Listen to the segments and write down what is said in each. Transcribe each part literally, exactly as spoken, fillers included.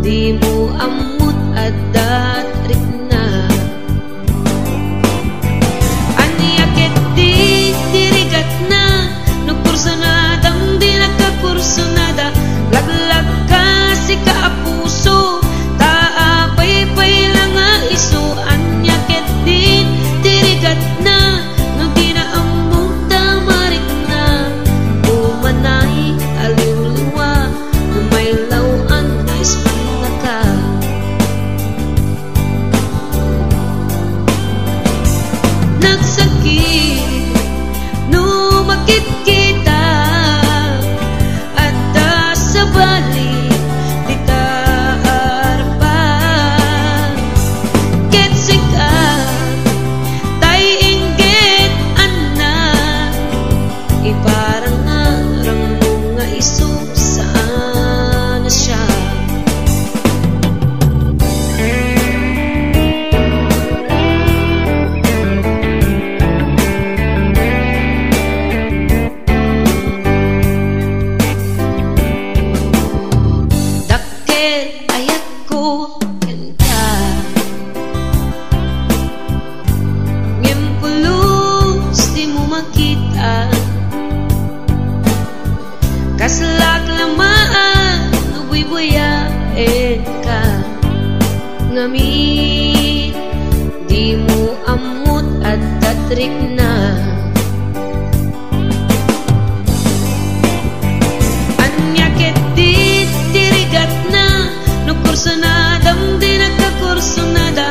Dimo ammot adda rikna. Ania ketdi ti rigatna? No kursunadam, dinaka kursunada. Laglagka, sika a puso, ta apaypay la nga isu. Ania ketdi ti rigatna? No dina ammok ta marikna, umanay a liwliwa. Lumaylaw-an nga ismannaka. Nagsakit no makitkita, adda sabali dita arpa. Ket sika, tay inggit, anna, iparangarangmo nga isu saan a siak. Dakkel ayatko kenka. Ngem pulos dimo makita. Kaslak la maan no buybuyaenka. Ngamin, dimo ammot adda rikna. Ania ketdi ti rigatna? No kursunadam, dinaka kursunada.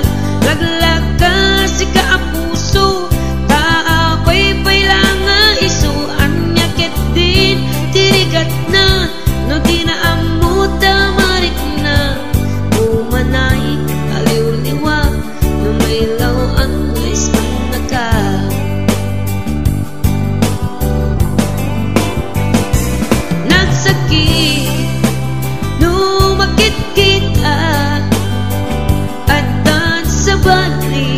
Laglagka, sika a puso, ta apaypay la nga isu. Ania ketdi ti rigatna? No dina ammot ta marikna, umanay a liwliwa. Lumaylaw-an nga ismannaka. Nagsakit no makitkita, addan sabali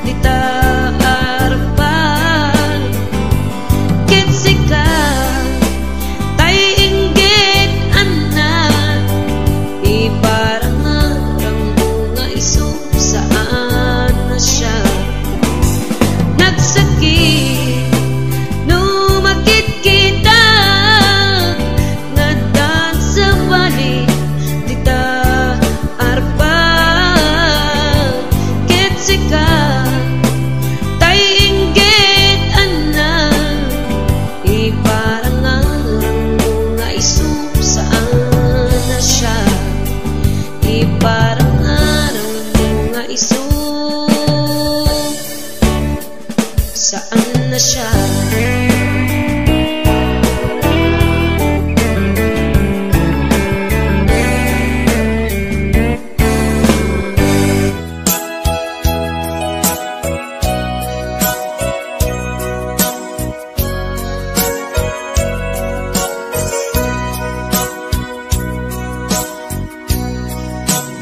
dita arpa. Ket sika, tay inggit, anna, iparangarangmo nga isu saan a siak. Nagsakit no makitkita, nga addan sabali dita arpa. Ket sika, tay inggit, anna, iparangarangmo nga isu saan a siak. Iparangarangmo nga isu saan a siak.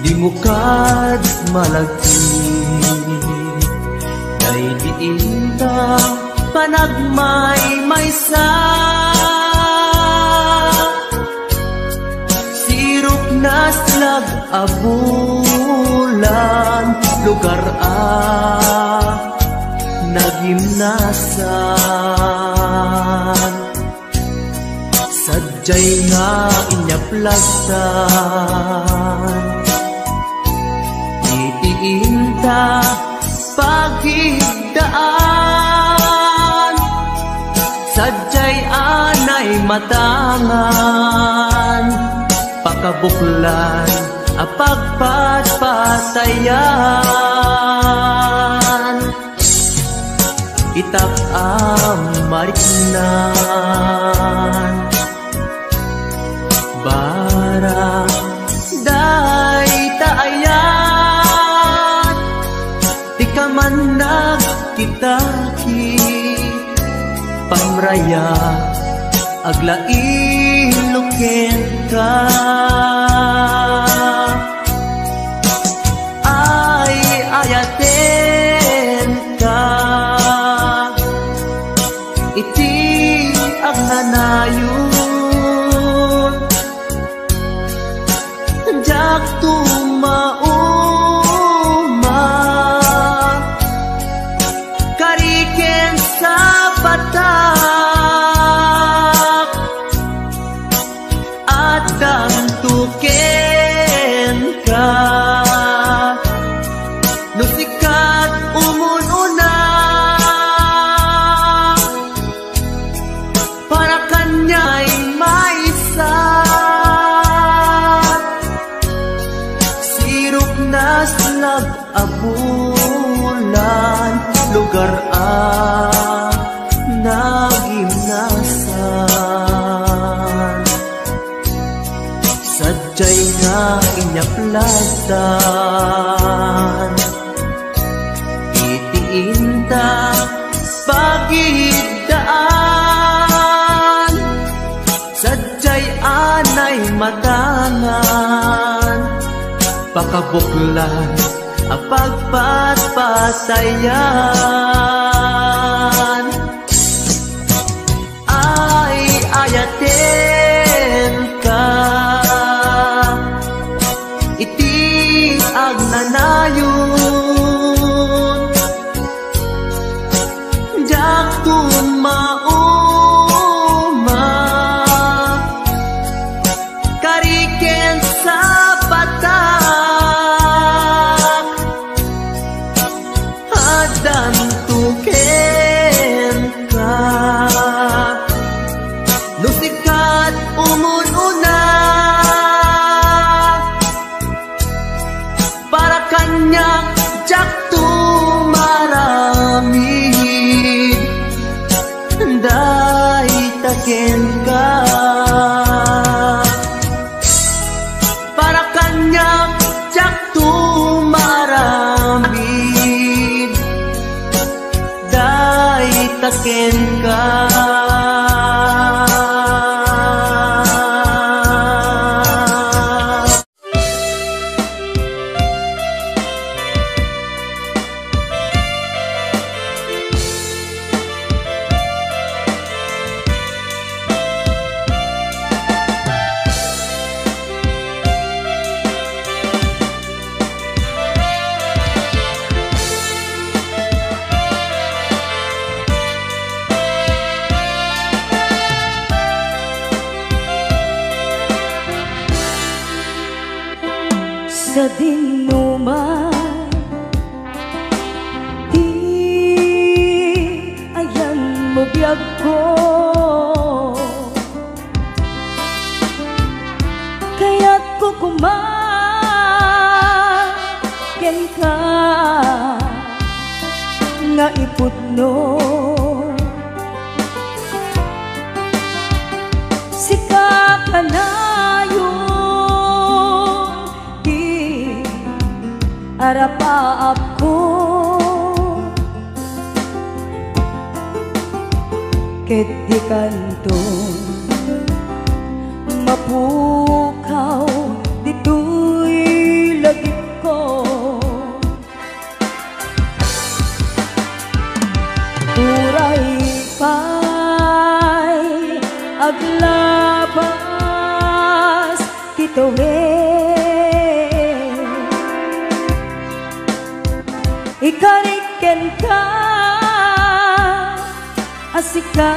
Dimo kad malagip, daydi inta panagmaymaysa. Sirok naslag a bulan, lugar a nagimnasan. Sadiay nga inyaplastan iti inta pagigdaan. Sadiay a naimatangan, pakabuklan a pagpatpatayan. Itak a mariknan, barang dayta ayat, ti kamannag ti takki, pamraya aglailo kenka. Ay, ayatenka iti agnanayon. Diak Tumauma, kari ken sapatak, addanto kenka. No sika ti umun-una, para kaniak maysa, sirok na slab a bulan, lugar a nagimnasan. Sadiay nga inyaplasdan iti inta pagidaan. Sadiay anay matangan, pakabuklan a pagpatpatayan. Ay, ayatenka iti agnanayon. Diak tumauma, kari ken sapatak, addanto kenka. No sika ti umun-una, para kaniak diakto maaramid, dayta kenka. Para kaniak diakto maaramid, dayta kenka. Sadinoman ti ayanmo, biagko, kayatko koma kenka nga ipudno. Sika kanayon ti arapaapko, ket dikanto mapukaw ditoy lagipko. Uray pay aglabas ti tuwi, ikarik kenka a sika,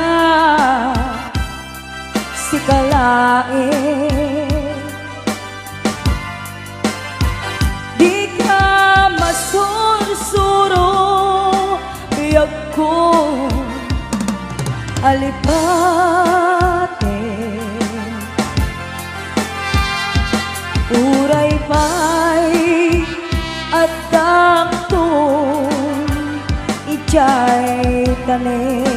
sika laeng. Dika masursuro, biagko, alipaten. Uray pay addakton idiay talek.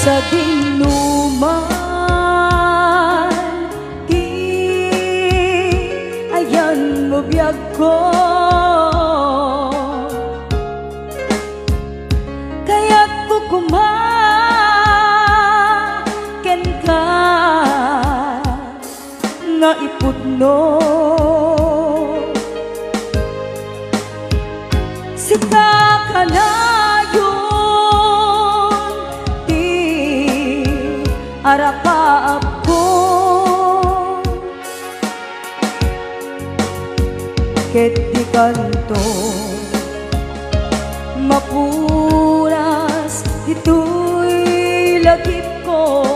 Sadinoman ti ayanmo, biagko. Kayatko koma kenka nga ipudno. Sika kanayon ti arakaapko, ket dikanto mapunas ditoy lagipko.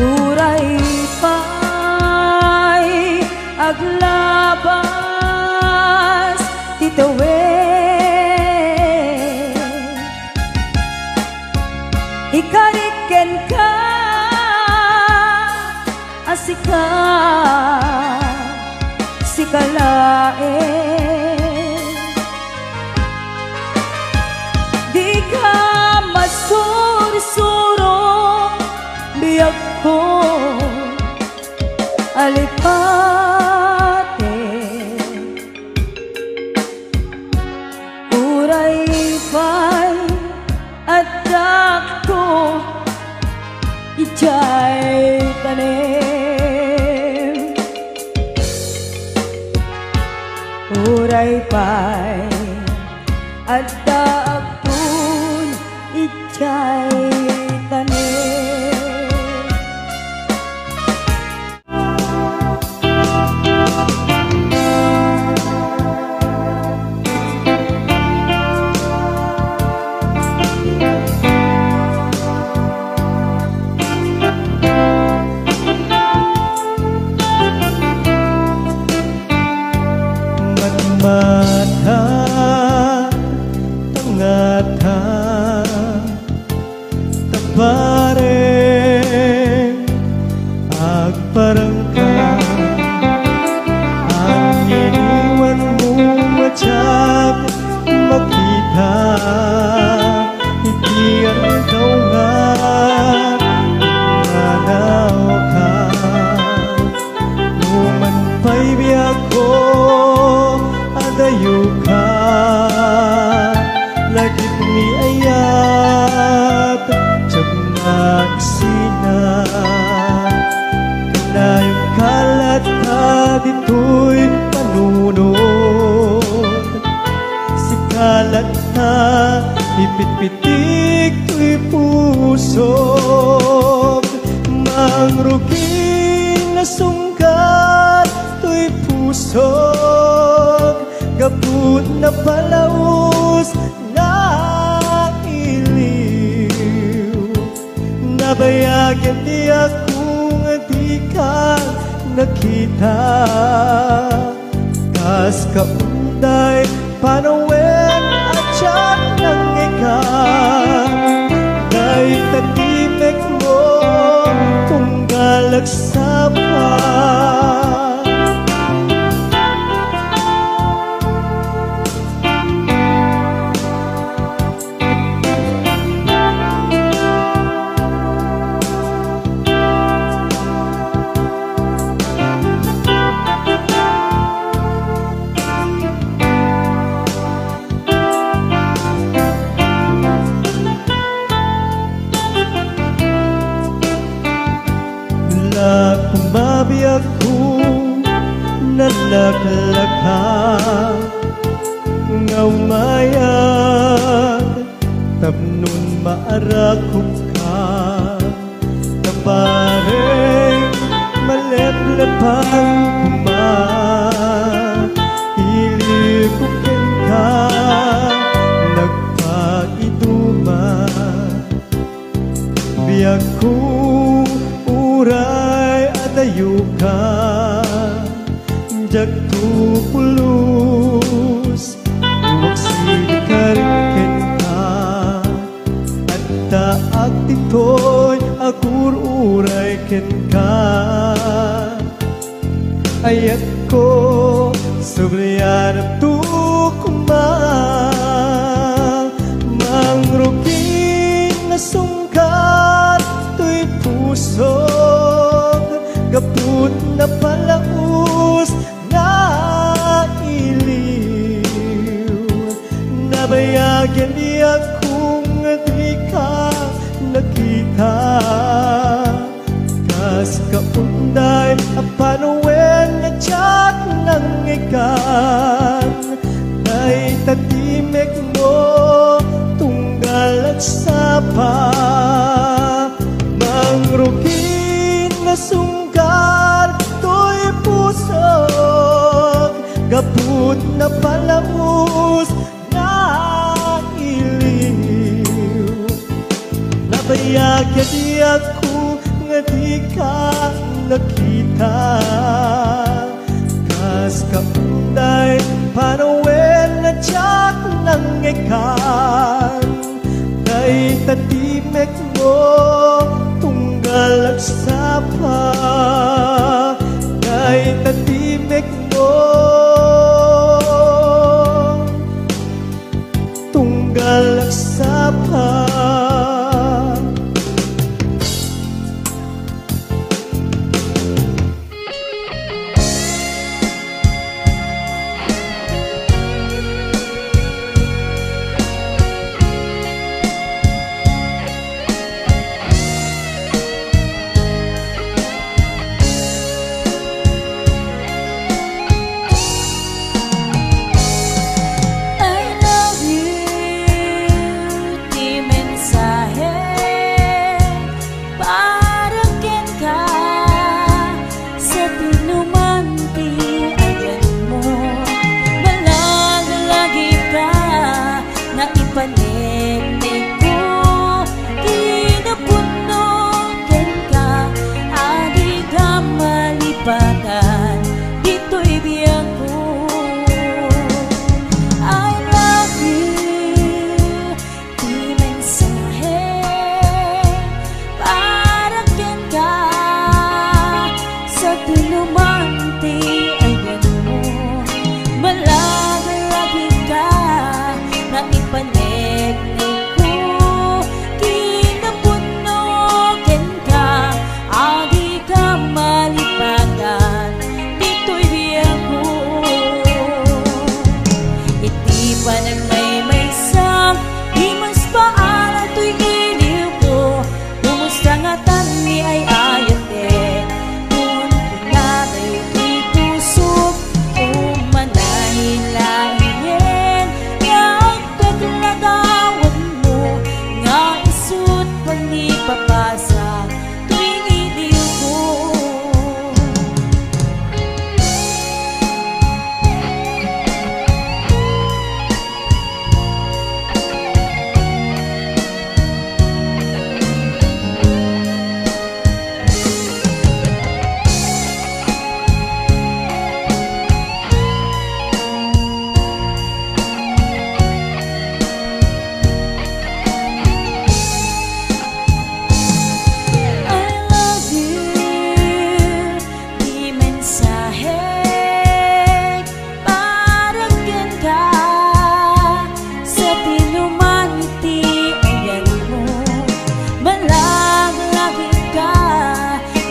Uray pay aglabas ti tawen, ikarik kenka a sika, sika laeng. Dika masursuro, biagko, alipate. Uray pay addakto idiay tanem. Uray pay addakto idiay tanem. Matmata, tangata, tabareng agparangka. Anginiwanmo a diak makita iti aldaw nga manawka. Numan pay biagko, adayoka, lagip ni ayat, diak nagsina. Kanayonka latta ditoy panunot. Sika latta ipitpitik toy pusok. Mangrugi nga sunggat toy pusok, gapu ta napalaos nga iliw. Nabayagen ti agko nga dika nakita. Kas kaunday panawen a diak nangngegam, dayta ti mekmo, tunggal agsapa. La kumabiagko, nalaklaka nga umayag tapno maarakopka. Tabareng maleplepan koma, iliwko kenka nagpaiduman. Biagko, uray adayoka, diakto pulos, umaksidkarik kenka. Addaak ditoy agur-uray kenka. Ayatko, sublianakto koma. Sungkar toy pusok, gaput napalaus nga iliw. Nabayag a diak nga dika nakita. Kas kaunday a panawen nga diak nangngegkan, dayta timekmo tunggal agsapa. Mangrugin a sungkar toy pusok, gaput napalaus nga iliw. Nabayag a diak nga dika nakita. Kas kaunday panawen nga diak nangngegkan, dayta timekmo tunggal agsapa. Dayta timekmo tunggal agsapa. I love you, ti mensahe para kenka, sa pinuman ti ayanmo, malaglagitka, naipaneknekko, kinapudno kenka, a dika malipatan ditoy biagko. I love you, ti mensahe para kenka, sa pinuman ti ayanmo, malaglagitka, naipaneknekko, kinapudno kenka, a dika malipatan ditoy biagko. Iti panagmaymaysa, di maspaalan toy iliwko. Kumusta ngatan ni ay-ayatek? Kun kunada iti pusok, umanay laengen nga agpeklagawanmo nga isut pangipapasa toy iliwko. I love you, ti mensahe para kenka, sa pinuman ti ayanmo, malaglagitka,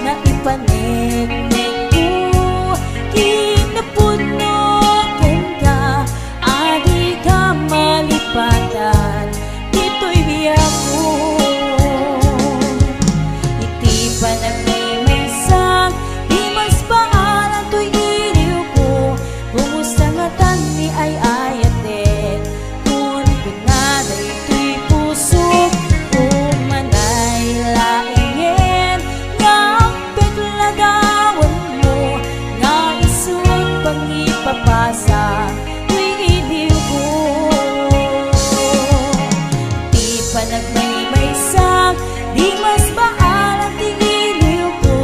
naipaneknekko, kinapudno kenka, a dika malipatan ditoy biagko. Iti panagmaymaysa, di maspaalan toy iliwko. Kumusta ngatan ni ay-ayatek? Kun kunada iti pusok, umanay laengen nga agpeklagawanmo nga isut pangipapasa toy iliwko. Ti panagmaymaysa, di maspaalan ti iliwko.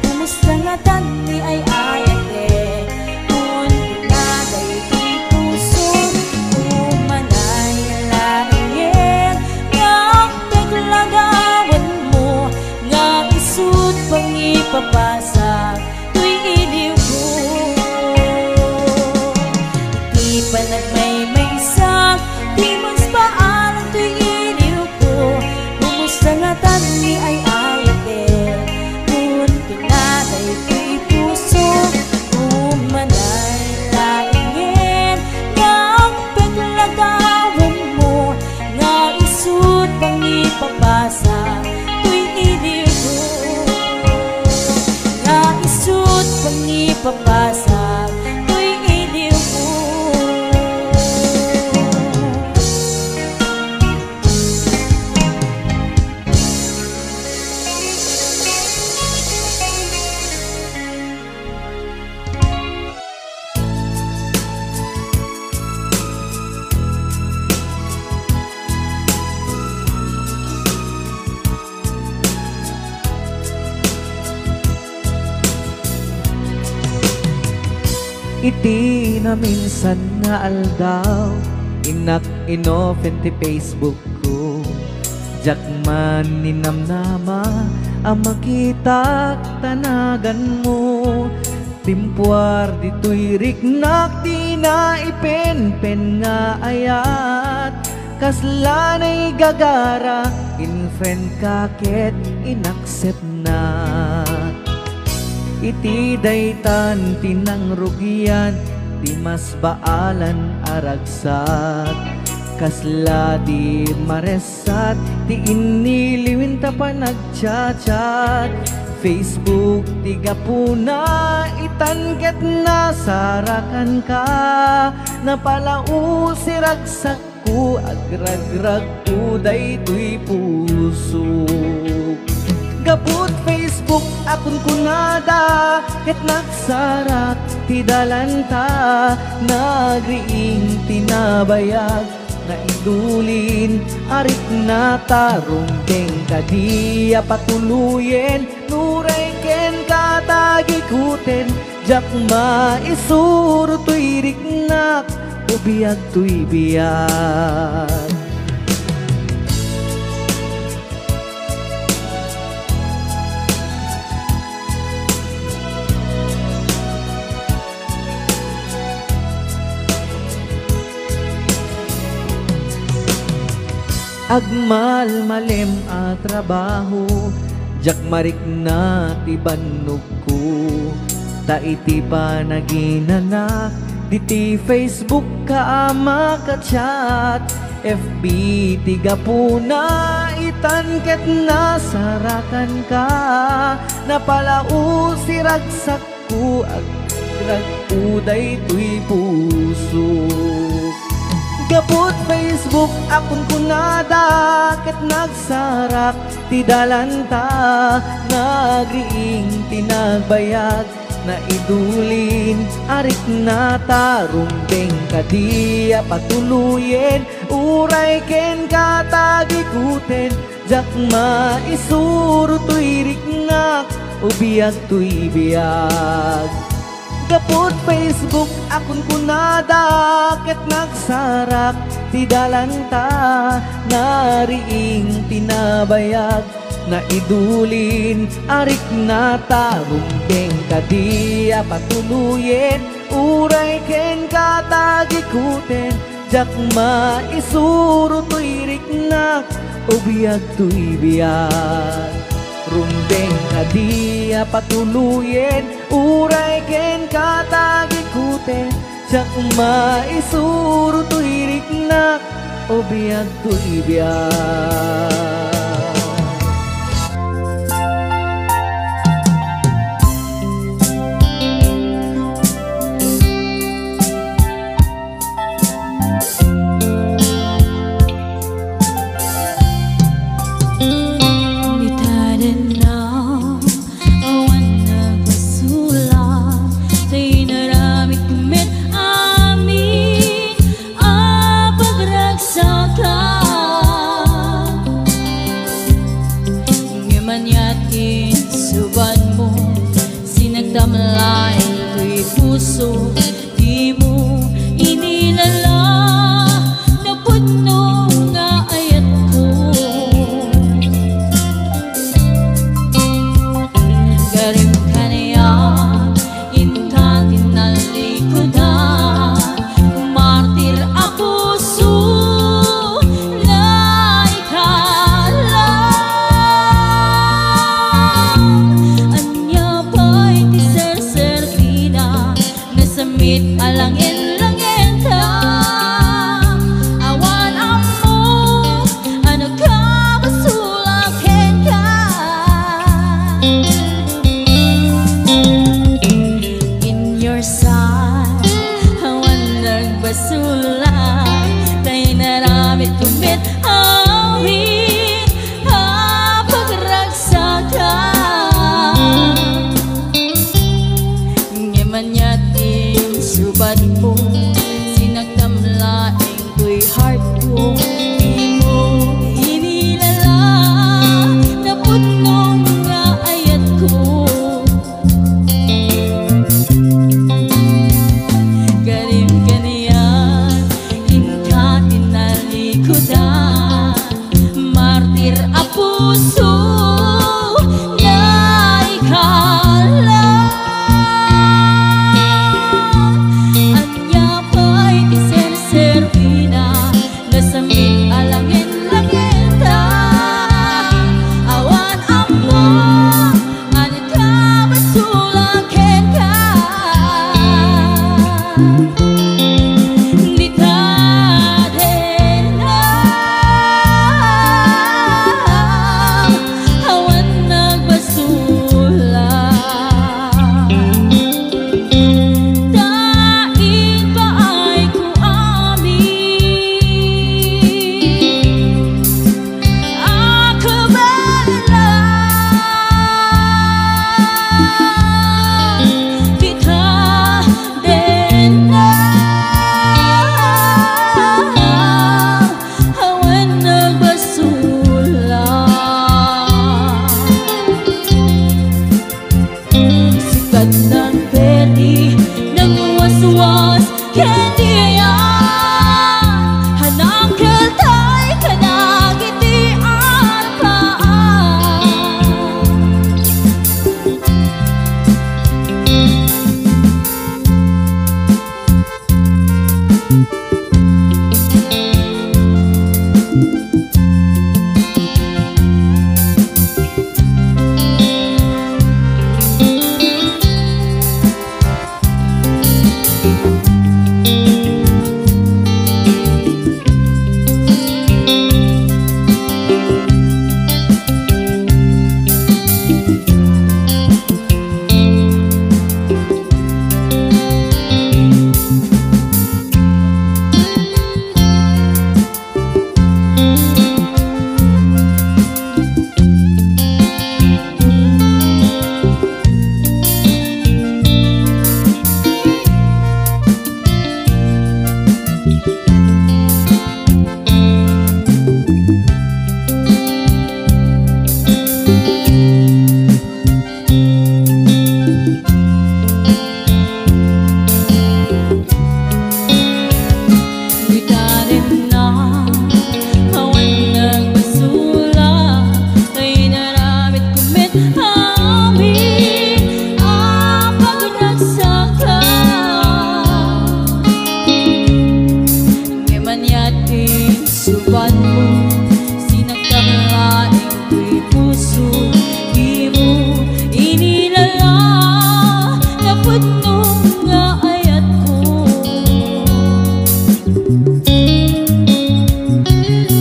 Kumusta ngatan ni ay-ayatek? Kun kunada iti pusok, umanay laengen nga agpeklagawanmo nga isut pangipapasa toy iliwko. Iti panagmaymaysa, di maspaalan toy iliwko. Iti naminsan nga aldaw, innak inopen ti Facebook ko. Diak man ninamnama a makitak ta naganmo. Timpuar ditoy riknak ti naipenpen nga ayat. Kasla naigagara, in-friend ka ket inaccept na. Iti daytan ti nangrugian, ti mas baalan a ragsak. Kasla di maresat ti iniliwin ta panagchat-chat. Facebook ti gapuna, itan ket nasarakan ka. Napalausi ragsak ko, agragragko daytoy puso. Gapud Facebook a kunkunada, ket nagsarak ti dalanta. Nagriing ti nabayag, naidulin a riknata. Rumbeng kadi a patuloyen, uray kenka tagikuten. Diak maisuro toy riknak, o biag toy biag. Agmalmalem a trabaho, diak marikna ti bannogko. Ta iti panaginanak, diti Facebook ka a makachat, F B ti gapuna, itan ket nasarakan ka. Napalausi ragsak ko, agragragko daytoy puso. Gapud Facebook a kunkunada, ket nagsarak ti dalanta. Nagriing ti nagbayag, naidulin a riknata. Rumbeng kadi a patuloyen, uray kenka tagikuten. Diak maisuro toy riknak, o biag toy biag. Gapud Facebook a kunkunada, ket nagsarak ti dalanta. Nariing ti nabayag, naidulin a riknata. Rumbeng kadi a patuloyen, uray kenka tagikuten. Diak maisuro toy riknak, o biag toy biag. Rumbeng kadi a patuloyen, uray kenka tagikuten. Diak maisuro toy riknak, o biag toy biag. Ni taden na awan nagpasulat, ta inaramid met amin a pagragsakan. Ngem ania ti subatmo, sinagtam laeng toy puso, dimo inilala, napudno nga ayatko. Garim kaniak, inka tinalikudan, martir a puso, naikala. Ania pay ti serserbi na, nasamit a langin-langenta. Awan ammok a nakabasol a kenka. In your side, awan nagbasolak, ta inaramidko met amin a pagragsakan. Ngem ania ti subatmo, sinagtam laeng toy heartko, dimo inilala, napudno nga ayatko.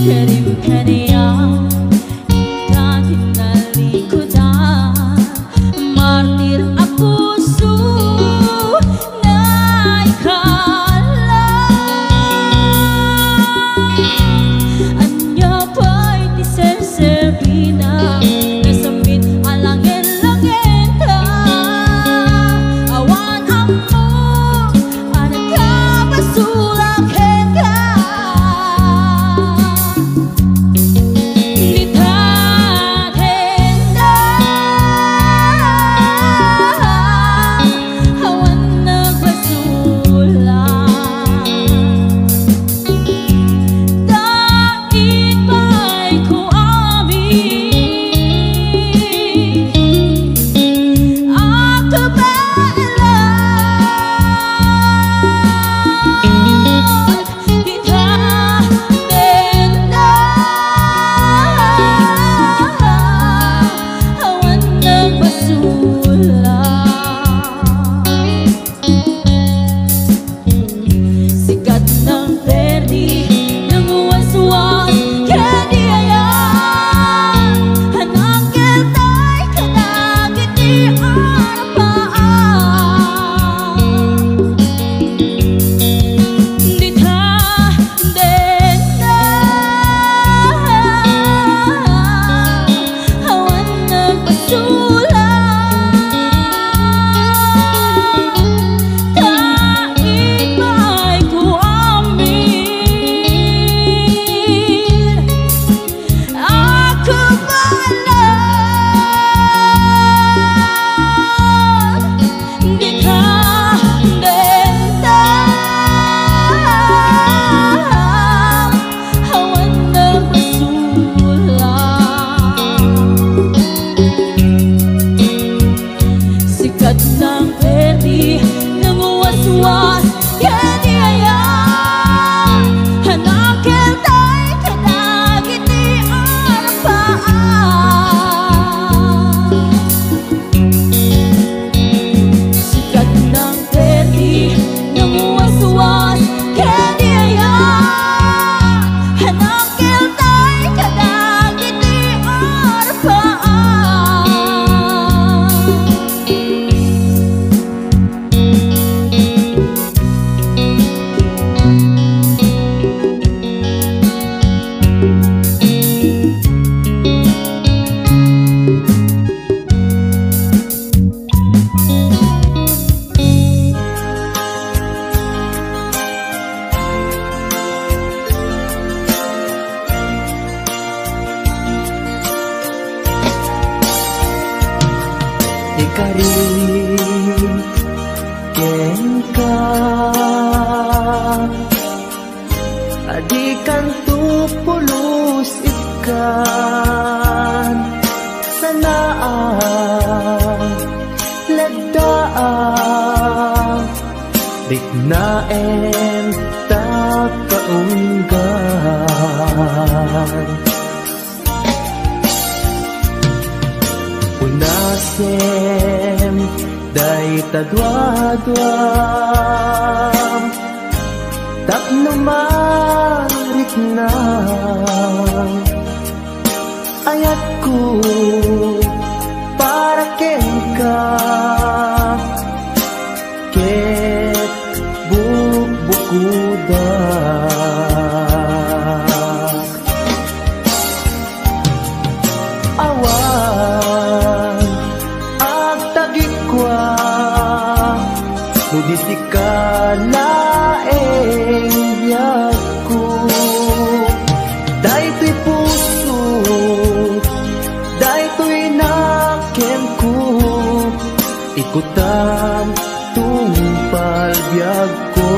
Kerim kaniak, ita ti nalikudan, martir a puso nga ikala. Ania pay ti serserbina, nasammit a langen-langenta, awan ammo a nakabasolak kenka. Dita denda, awan nagbasolak. Ta ibaybay ko amin a kabaelan. Dita denda, awan nagbasolak. Sikat nang perdi, nang waswas ken di aya. Hanangkeltay kadagiti arpaan. Dita denda, awan nagbasolak. Ta ibaybay ko amin a kabaelan. Dita denda, awan nagbasolak. Sikat nang perdi, nang waswas ken di aya. Hanangkeltay kadagiti arpaan. Sikat nang perdi, nang waswas ken di aya. Hanangkeltay kadagiti arpaan. Ikarim kenka, a dikanto pulos ikkan. Sanaak, lagdaak, riknaem ta kaunggan. Unasem dayta duaduam tapno marikna. Ayatko para kenka ket bukbukodak. Awan agtagikua no di sika laeng biagko. Daytoy puso, daytoy nakenko, ikutam tungpal biagko.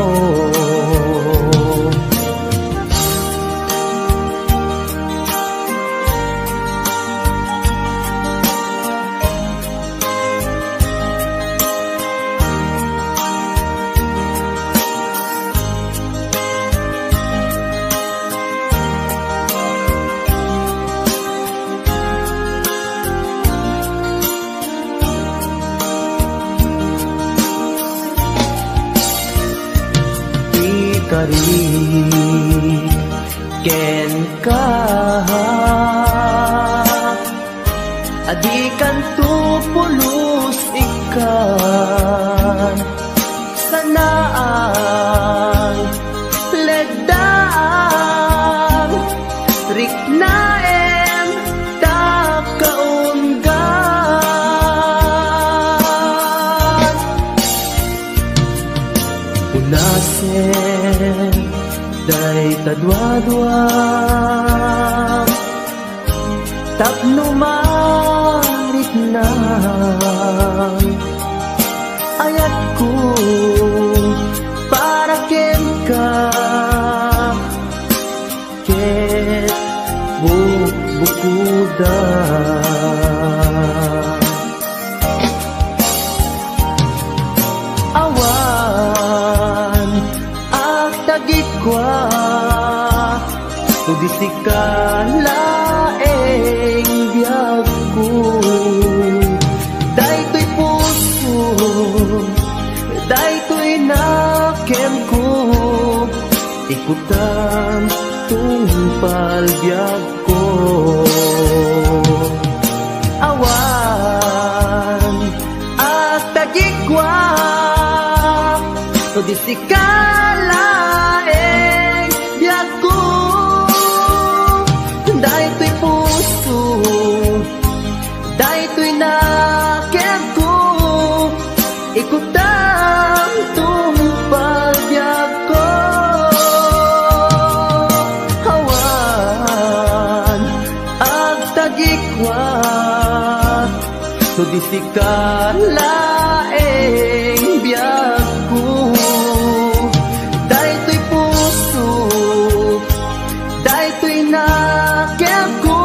Kenka, a dikanto pulos ikkan sanaang leddaang riknaen ta kaunggan. Punasen dayta duadua tapno mariknaan ayatko para kenka ket bukbukuda. Awan agtagikua, no di sika laeng biagko. Daytoy puso, daytoy nakemko, ikutam tungpal biagko. Awan agtagikua, no di sika laeng biagko. Daytoy puso, daytoy nakemko, ikutam tungpal biagko. Awan agtagikua, no di sika laeng biagko. Daytoy puso, daytoy nakemko,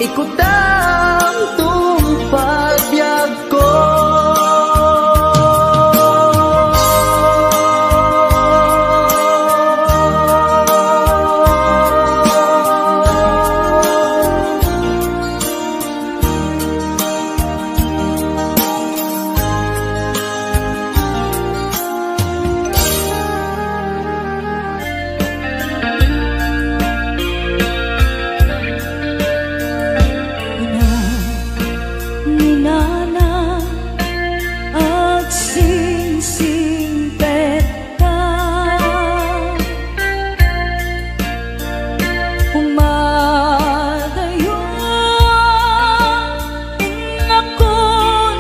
ikutam tungpagbiagko. Ina, ni Nana, agsingsingpet ta. Umadayo, innakon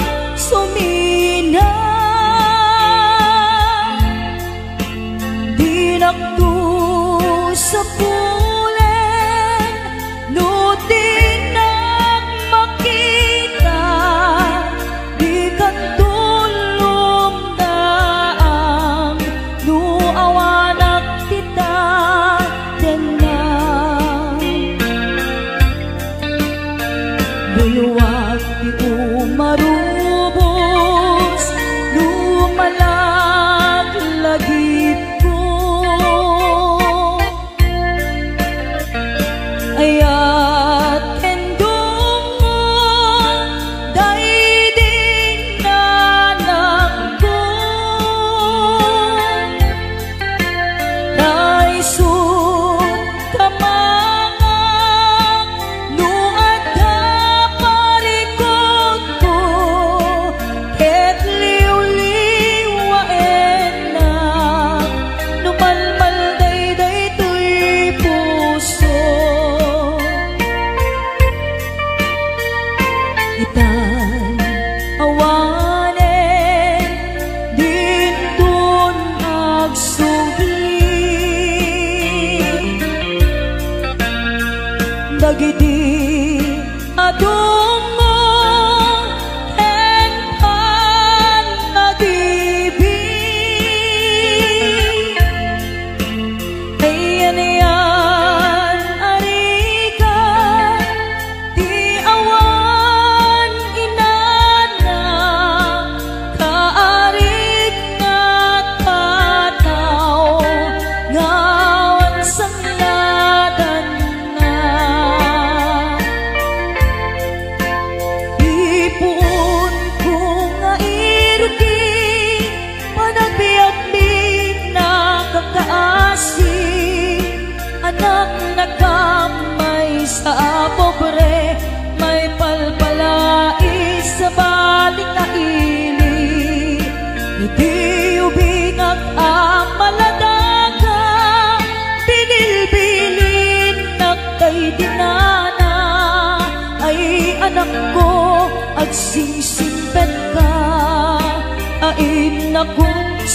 sumina. Dinakto sapulen no dinak makita, dikanto lumdaang no awanak ti tadyanna. Duyuak ti umarubos no malaglagipko.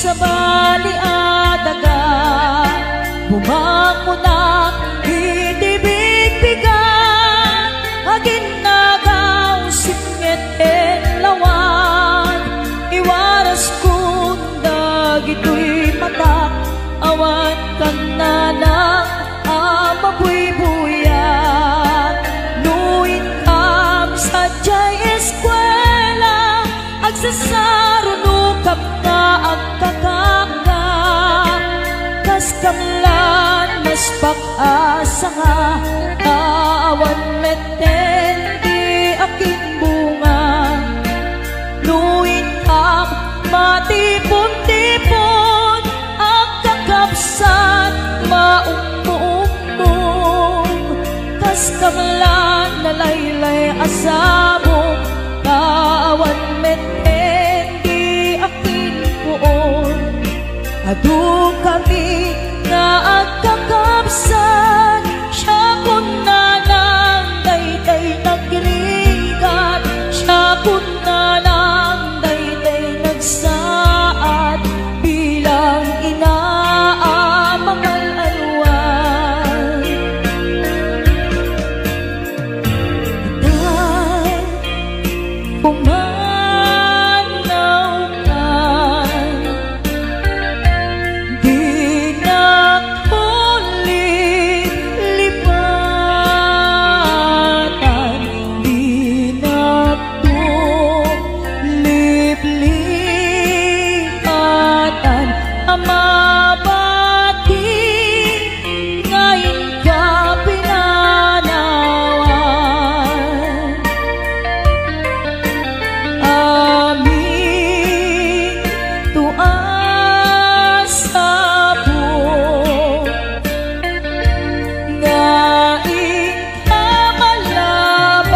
Sabali a daga, bumangonak iti bigbigan, aginnagaw sipnget ken lawag, iwaraskon dagitoy matak, awan kannanang a mabuybuyat. No inkam sadiay eskuela, agsasarunokam nga agkakapda. Kas kamlan, maspak a sanga, awan metten ti akin bunga. No inkam matipon-tipon, agkakabsat, maummo-ummo. Kas kamlan, nalaylay a sabong, awan metten ti akin puon. Adu kami nga agkakabsat, siak kunana daytay nagrigat, siak kunana daytay nagsaad, bilang ina a mangal-alwan. Itay, pumanawkan, dinak lipatan, dinak liplipatan a mabati nga inka pinanawan. Amin to a sabong nga inka malabasan.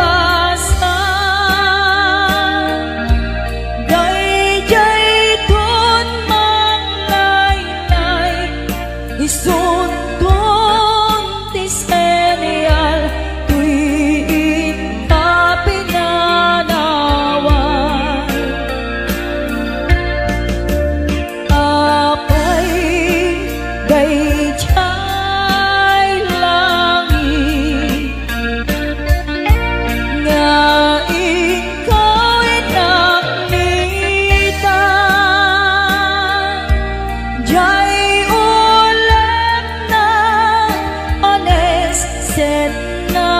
Daydiay ton manglaynay, isunton ti senyal, toy inka pinanawan. Apay, daydiay langit nga inka inaknitan, diay ulekna, panesetna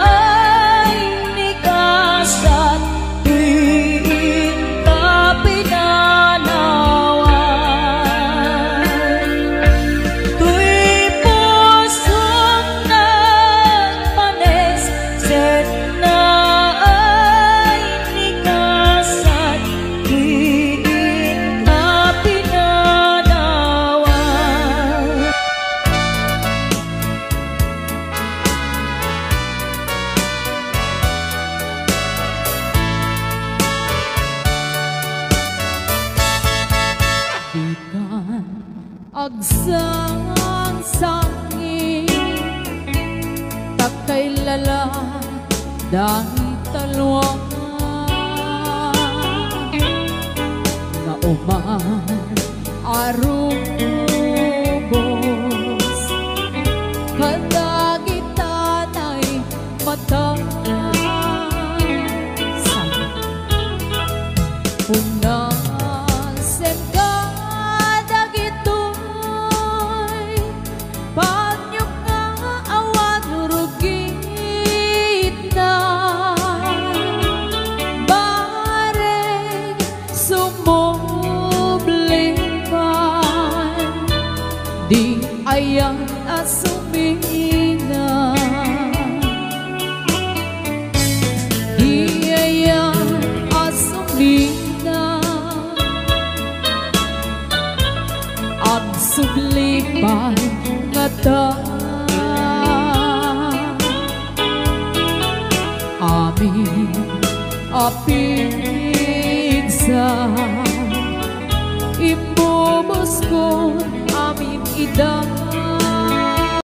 ay ni kasat, toy inka pinanawan. Toy pusok nagpanesetna ay ni kasat, toy inka pinanawan. Dikan agsangsangi, ta kailala dayta luang nga uman a rubos kadagita nay mata. Unasem kadagitoy panyo nga awan rugitna. Bareng sumubli man, di ayan a sumina. Di ayan a sumina. Agsubli pay ngata. Amin a pigsa, imbubuskon amin ida.